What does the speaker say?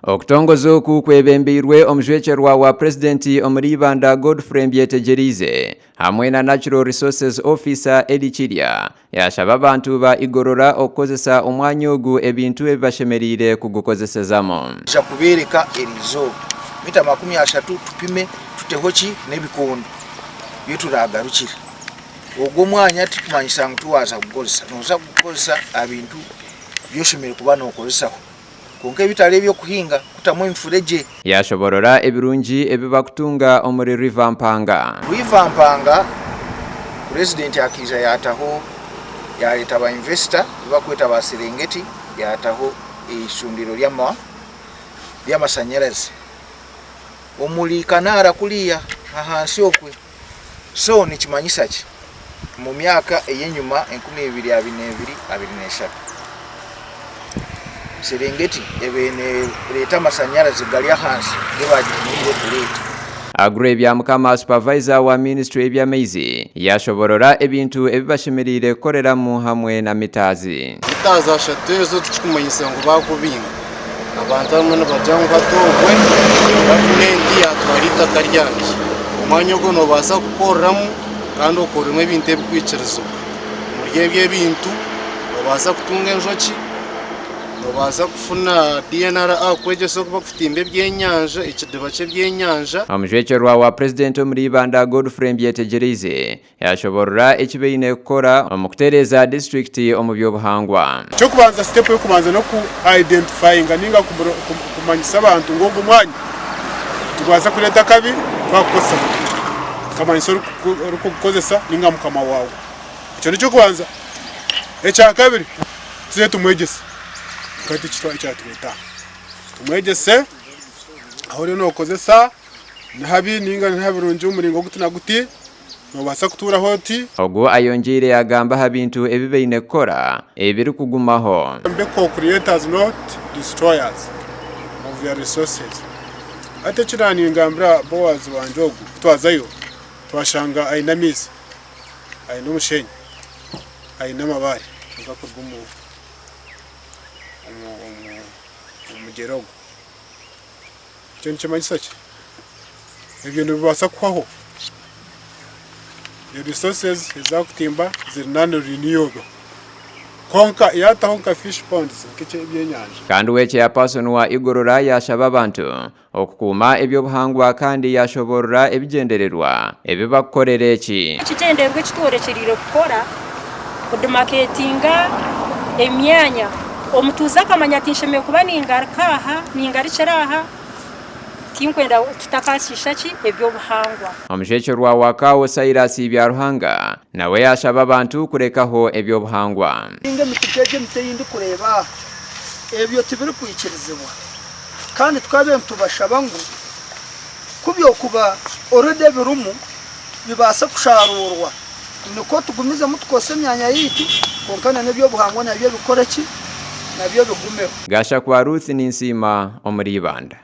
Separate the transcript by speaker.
Speaker 1: Okutongoza oku kwebembeirwe omujwekyerwa wa Purezidenti omuri Ibanda Godfrey Mbyetegyereize hamwe na Natural Resources Officer Elly Kirya yashaba abantu ba Igorora okukozesa omwanya ogu ebintu ebi bashemereire kugukozesezamu.
Speaker 2: Nija kubeereka eriizooba mita 30 tupime tuteho ki n'ebikondo bi turaagarukire. Ogwo omwanya tikumanyisa ngu tiwaaza kugukozesa, nooza kugukozesa aha bintu bi oshemereire kuba nookozesaho. Kwonka ebitari eby'okuhinga kutamu emifuregye.
Speaker 1: Yaashoborora ebirungi ebi bakutunga omuri River Mpanga.
Speaker 2: River Mpanga, Purezidenti akaija yaataho yaareeta ba investor abu barikweta ba Serengeti yaataho eicundiro ry'amashanyarazi omuri Kanaara kuriya ahansi okwe. So nikimanyisa ki? Omu myaka ey'enyima 2022, 23, Serengeti ebaire nereeta amashanyarazi gari ahansi agu baagitumiire kureeta.
Speaker 1: Aggrey Byamukama Supervisor wa Ministry y'eby'amaizi yashoborora ebintu ebi bashemereire kukoreramu hamwe na mitaazi.
Speaker 3: Mitaazi ashatu ezo tikikumanyisa ngu baakubinga. Abantu abamwe nibagira ngu hati obwe gavumenti yaatwara eitaka ryangye. Omwanya ogwo noobaasa kukoreramu kandi okoremu ebintu ebikwikirizibwa. Omuri ebyo ebintu noobaasa kutunga enjoki, noobaasa kufuna DNRA kukwegyesa oku barikutimba ebyenyanja, ekidiba ky'ebyenyanja.
Speaker 1: Omujwekyerwa wa Purezidenti omuri Ibanda Godfrey Mbyetegyereize Yashoborora eki baine kukora omu kutereeza disiturikiti omu by'obuhangwa.
Speaker 4: Eky'okubanza sitepu y'okubanza n'oku identifyinga ninga kumanyisa abantu ngu ogu omwanya nigubaasa kureeta akabi twagukozesa kubi. Okamanyisa orikugukozesa ninga mukama waawe. Ekyo n'eky'okubanza. Ekyakabiri tuze tumwegyese nka ekyatureeta aha. Tumwegyese ahu oriyo nookozesa nihabi ninga nihabirungi omu muringo guti na guti. Noobaasa kutuuraho oti?
Speaker 1: Ogu ayongyeire yaagamba aha bintu ebi baine kukora ebirikugumaho.
Speaker 4: Mbe co-creators not destroyers of their resources. Hati eki naaningambira Boaz wangye ogu, ku twazayo twashanga aine amaizi, aine omushenyi, aine amabaare agakuruga omu omu omu mugyera ogu. Ekyo nikimanyisa ki? Ebyo nibibaasa kuhwaho. The resources ezakutimba ziri non renewable. Kwonka yataho nka fish ponds nk'ebyenyanja.
Speaker 1: Kandi we Chairperson wa Igorora yaashaba abantu okukuuma eby'obuhangwa kandi yaashoboorora ebigyendererwa ebi bakukorera eki.
Speaker 5: Ekigyendererwa eki tworekyereire kukora kudimaketinga emyanya, omutuuze akamanya ati nshemereire kuba ningaruka aha, ningarukira aha. Tinkwenda tutakashiisha ki eby'obuhangwa.
Speaker 1: Omushwekyerwa wa Kawo Silas Byaruhanga nawe yaashaba abantu kurekaho eby'obuhangwa.
Speaker 6: Ninga emiti nk'egi emiti ei ndikureeba aha, ebyo tibirikwikirizibwa. Kandi tukabaire nitubashaba ngu ku byokuba already ebirimu bibaase kusharuurwa nikwo tugumizemu tukozese emyanya yaitu kwonka na n'eby'obuhangwa nabyo bikore ki? Nabyo bigumeho.
Speaker 1: Gashakwa Ruth Ninsiima omuri Ibanda.